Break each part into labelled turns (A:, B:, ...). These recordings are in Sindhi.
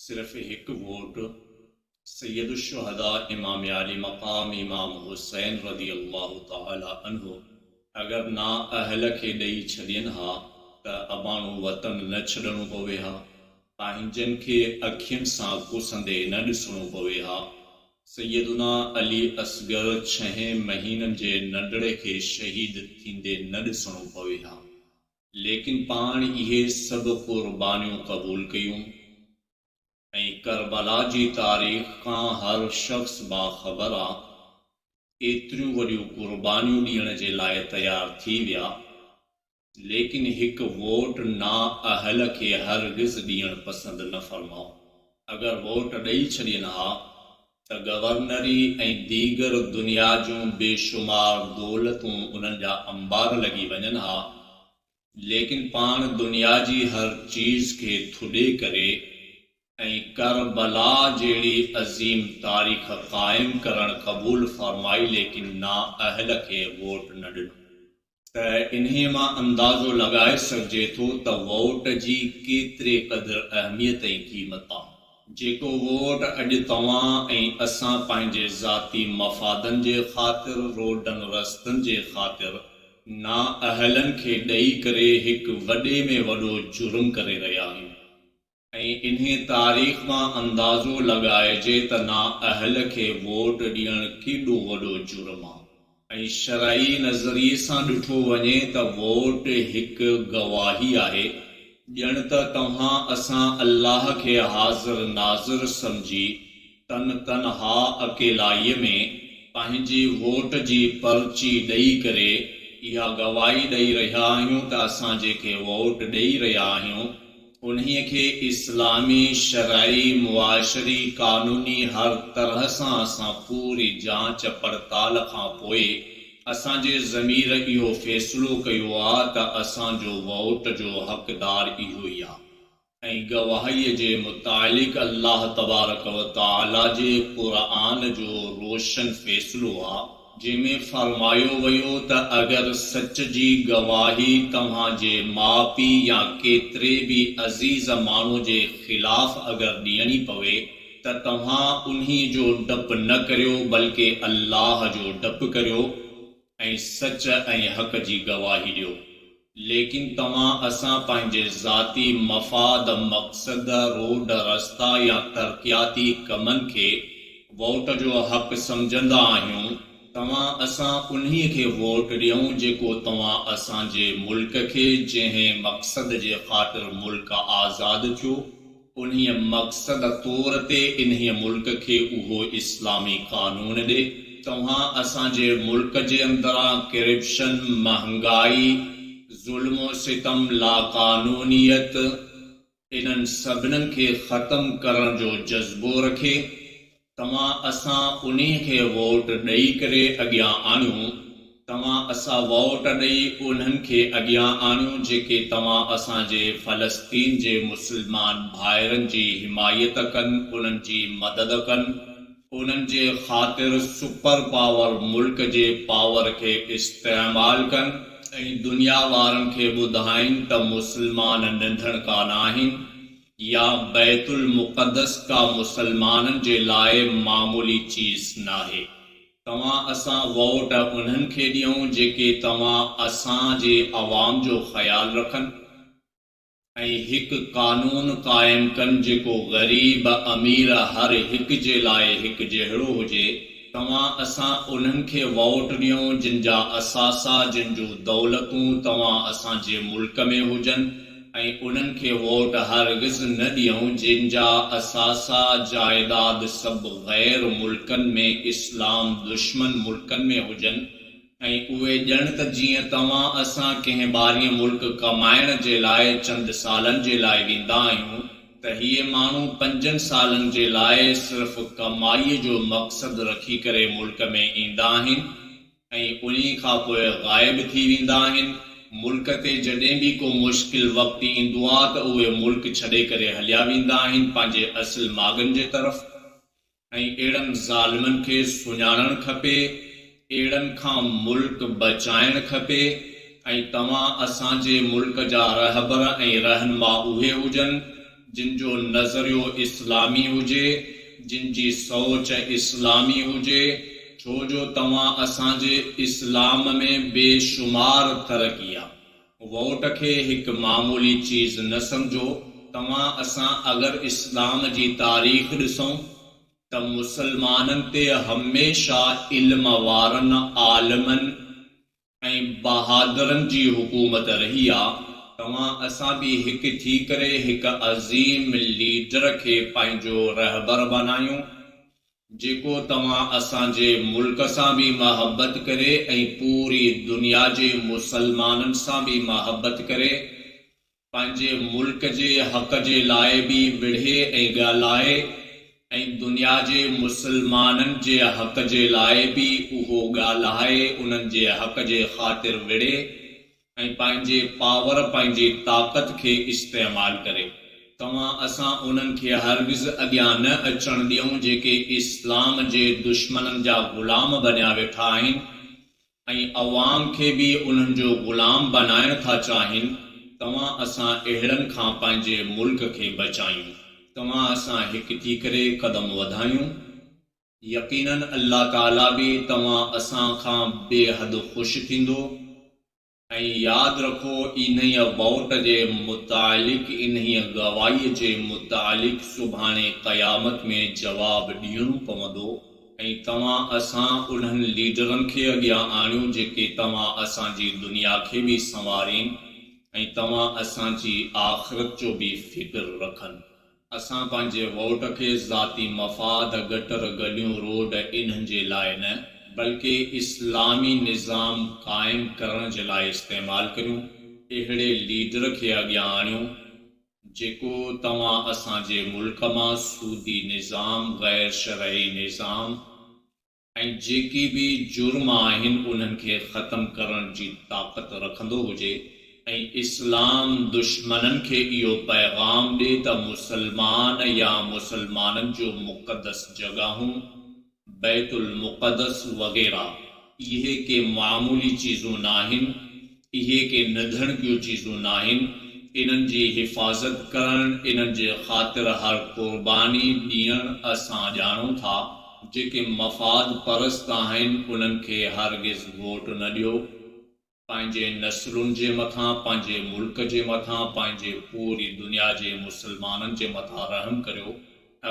A: صرف هڪ ووٽ سيد الشهداء امام عالي مقام امام حسين رضي الله تعالٰي عنه اگر نااهل کي ڏئي ڇڏين ها ته اباڻو وطن نه ڇڏڻو پوي ها، پنهنجن کي اکين سان ڪسندي نه ڏسڻو پوي ها. سيدنا علي اصغر ڇهين مهينن جي ننڍڙي کي شهيد ٿيندي نه ڏسڻو پوي ها. ليڪن پاڻ اهي سڀ قربانيون قبول ڪيون ۽ ڪربلا جي تاريخ کان هر شخص باخبر آ، ايتريون وڏيون قربانيون ڏيڻ جي لاء تيار ٿي ويا، ليڪن هڪ ووٽ نااهل کي هرگز ڏيڻ پسند نه فرماؤ. اگر ووٽ ڏئي ڇڏين ها ته گورنري ۽ ديگر دنيا جون بيشمار دولتون انهن جا انبار لڳي وڃن ها، ليڪن پاڻ دنيا جي هر چيز کي ٿڏي ڪري ۽ ڪربلا جهڙي عظيم تاريخ قائم ڪرڻ قبول فرمائي ليڪن نااهل کي ووٽ نه ڏنو. ته انهيء مان اندازو لڳائي سگهجي ٿو ته ووٽ جي ڪيتري قدر اهميت ۽ قيمت آ. جيڪو ووٽ اڄ توهان ۽ اسان پنهنجي ذاتي مفادن جي خاطر، روڊن رستن جي خاطر نااهلن کي ڏئي ڪري هڪ وڏي ۾ وڏو جرم ڪري رهيا آهيون. ۽ انهيء تاريخ مان اندازو لڳائجي ته نااهل کي ووٽ ڏيڻ ڪيڏو وڏو جرم آ ۽ شرعي نظريي سان ڏٺو وڃي ته ووٽ هڪ گواهي آهي، ڄڻ ته توهان اسان الله کي حاضر ناظر سمجهي تن تنها اڪيلائيء ۾ پنهنجي ووٽ جي پرچي ڏئي ڪري اها گواهي ڏئي رهيا آهيون ته اسان جيڪي ووٽ ڏئي رهيا آهيون انهيء کي اسلامي، شرعي، معاشري، قانوني هر طرح سان اسان پوري جانچ پڙتال کان پوء اسان جي ضمير اهو فيصلو ڪيو آ ته اسان جو ووٽ جو حقدار اهو ئي آ. ۽ گواهيء جي متعلق الله تبارڪ و تعاليٰ جي قرآن جو روشن فيصلو آ، جنهن ۾ فرمايو ويو ته اگر سچ جي گواهي توهان جي ماء پيء يا ڪيتري به عزيز ماڻهو جي خلاف اگر ڏيڻي پوي ته توهان انهي جو ڊپ نه ڪريو بلڪه الله جو ڊپ ڪريو ۽ سچ ۽ حق جي گواهي ڏيو. ليڪن توهان اسان پنهنجي ذاتي مفاد، مقصد، روڊ رستا يا ترقياتي ڪمن کي ووٽ جو حق سمجهندا آهيون، توهان اسان انهي کي ووٽ ڏيون جيڪو توهان اسان جي ملڪ کي جنهن مقصد جي خاطر ملڪ آزاد ٿيو، انهيء مقصد طور تي انهيء ملڪ کي اهو اسلامي قانون ڏي. توهان اسان جي ملڪ جي اندران ڪرپشن، مهنگائي، ظلم و ستم، لاقانونيت، انهن سڀنن کي ختم ڪرڻ جو جذبو رکي. توهان اسان انهي کي ووٽ ڏئي ڪري اڳيان آڻيون، توهان اسا ووٽ ڏئي انهن کي اڳيان آڻيون جيڪي توهان اسان جي فلسطين جي مسلمان ڀائرن جي حمايت ڪن، انهن جي مدد ڪن، انهن جي خاطر سپر پاور ملڪ جي پاور کي استعمال ڪن ۽ دنيا وارن کي ٻڌائين ته مسلمان ننڌڻڪا ناهن. يا بيت المقدس ڪا مسلمانن جي لاء معمولي چيز ناهي. توهان اسان ووٽ انهن کي ڏيون جيڪي توهان اسان جي عوام جو خيال رکن ۽ هڪ قانون قائم ڪن جيڪو غريب امير هر هڪ جي لاء هڪجهڙو هجي. توهان اسان انهن کي ووٽ ڏيون جن جا اثاثا جن جون دولتون توهان اسان جي ملڪ ۾ هجن. ۽ انهن کي ووٽ هرگز نه ڏيون جن جا اثاثا جائداد سڀ غير ملڪن ۾ اسلام دشمن ملڪن ۾ هجن ۽ اهي ڄڻ ته جيئن توهان اسان ڪنهن ٻاهرين ملڪ ڪمائڻ جي لاء چند سالن جي لاء ويندا آهيون ته هي ماڻهو پنجن سالن جي لاء صرف ڪمائي جو مقصد رکي ڪري ملڪ ۾ ايندا آهن ۽ انهي کان پوء غائب ٿي ويندا آهن. ملڪ تي جڏهن به ڪو مشڪل وقت ايندو آ ته اهي ملڪ ڇڏي ڪري هليا ويندا آهن پنهنجي اصل ماڳن جي طرف ۽ اهڙن ظالمن کي سڃاڻڻ کپي، اهڙن کان ملڪ بچائڻ کپي ۽ توهان اسان جي ملڪ جا رهبر ۽ رهنما اهي هجن. جن جو نظريو اسلامي هجي، جن جي سوچ اسلامي هجي، ڇو جو توهان اسان جي اسلام ۾ بي شمار ترقي آ. ووٽ کي هڪ معمولي چيز نه سمجهو، توهان اسان اگر اسلام جي تاريخ ڏسون ته مسلمانن تي هميشه علم وارن عالمن ۽ بهادرن جي حڪومت رهي آ، توهان اسان به هڪ ٿي ڪري هڪ عظيم ليڊر کي پنهنجو رهبر بنايون جيڪو توهان اسان جي ملڪ سان به محبت ڪري ۽ پوري دنيا جي مسلمانن سان به محبت ڪري، پنهنجي ملڪ جي حق جي لاء به وڙهي ۽ ڳالهائي ۽ دنيا جي مسلمانن جي حق جي لاء به اهو ڳالهائي انهن جي حق جي خاطر وڙهي. ۽ پنهنجي پاور، پنهنجي طاقت کي استعمال ڪري. توهان اسان انهن کي هرگز اڳيان نه اچڻ ڏيون جيڪي اسلام جي دشمنن جا غلام بنيا ويٺا آهن ۽ عوام کي به انهن جو غلام بنائڻ ٿا چاهين، توهان اسان اهڙن کان پنهنجي ملڪ کي بچايون. توهان اسان هڪ ٿي ڪري قدم وڌايون. يقيناً الله تعاليٰ به توهان اسان کان بي حد خوش ٿيندو ۽ ياد رکو انهيء ووٽ جي متعلق انهيء گواهيء جي متعلق سڀاڻي قيامت ۾ جواب ڏيڻو پوندو ۽ توهان اسان انهن ليڊرن کي اڳيان آڻيو جيڪي توهان اسان جي دنيا کي به سنوارين ۽ توهان اسان جي آخرت جو به فڪر رکن. اسان پنهنجي ووٽ کي ذاتي مفاد، گٽر، گليون، روڊ انهن جي لاء نه بلڪه اسلامي نظام قائم ڪرڻ جي لاء استعمال ڪريون، اهڙي ليڊر کي اڳيان آڻيون جيڪو توهان اسان جي ملڪ مان سودي نظام، غير شرعي نظام ۽ جيڪي به جرم آهن انهن کي ختم ڪرڻ جي طاقت رکندو هجي ۽ اسلام دشمنن کي اهو پيغام ڏي ته مسلمان يا مسلمانن جو مقدس جڳهون، بيت المقدس وغيره، اهي ڪي معمولي چيزون ناهن اهي ڪي نڌڻڪيون چيزون ناهن، انهن جي حفاظت ڪرڻ، انهن جي خاطر هر قرباني ڏيڻ اسان ڄاڻون ٿا، جيڪي مفاد پرست آهن انهن کي هرگز ووٽ نه ڏيو، پنهنجي نسلن جي مٿان، پنهنجي ملڪ جي مٿان، پنهنجي پوري دنيا جي مسلمانن جي مٿان رحم ڪريو.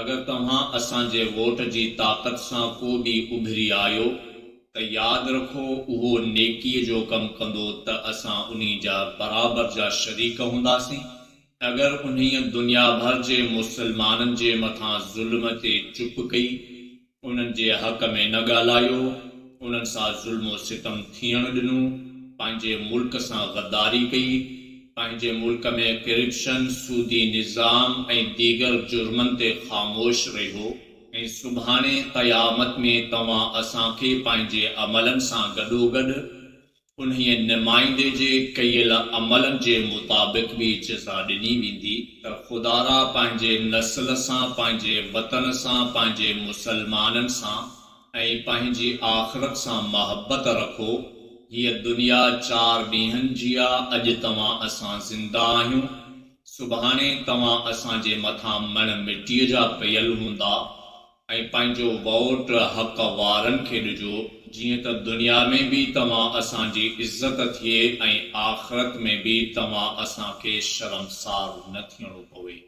A: اگر توهان اسان جي ووٽ جي طاقت سان ڪو به اڀري آيو ته ياد رکو اهو نيڪيء جو ڪم ڪندو ته اسان انهي جا برابر جا شريڪ هونداسين. اگر انهيء دنيا ڀر جي مسلمانن جي مٿان ظلم تي چپ ڪئي، انهن جي حق ۾ نه ڳالهايو، انهن سان ظلم و ستم ٿيڻ ڏنو، پنهنجي ملڪ سان غداري ڪئي، پنهنجي ملڪ ۾ ڪرپشن، سودي نظام ۽ ديگر جرمن تي خاموش رهيو ۽ سڀاڻي قيامت ۾ توهان اسان کي پنهنجي عملن سان گڏوگڏ انهيء نمائندي جي ڪيل عملن جي مطابق به جزا ڏني ويندي ته خدارا پنهنجي نسل سان، پنهنجي وطن سان، پنهنجي مسلمانن سان ۽ پنهنجي آخرت سان محبت رکو. هيء دنيا چار ڏينهن جي آ، اڄ توهان اسان زنده آهيون، سڀاڻي توهان اسان جي مٿان مڻ مٽيء جا پيل هوندا. ۽ پنهنجو ووٽ حق وارن کي ڏجو، جيئن ته دنيا ۾ به توهان اسان جي عزت ٿئي ۽ آخرت ۾ به توهان اسان کي شرمسار نه ٿيڻو پوي.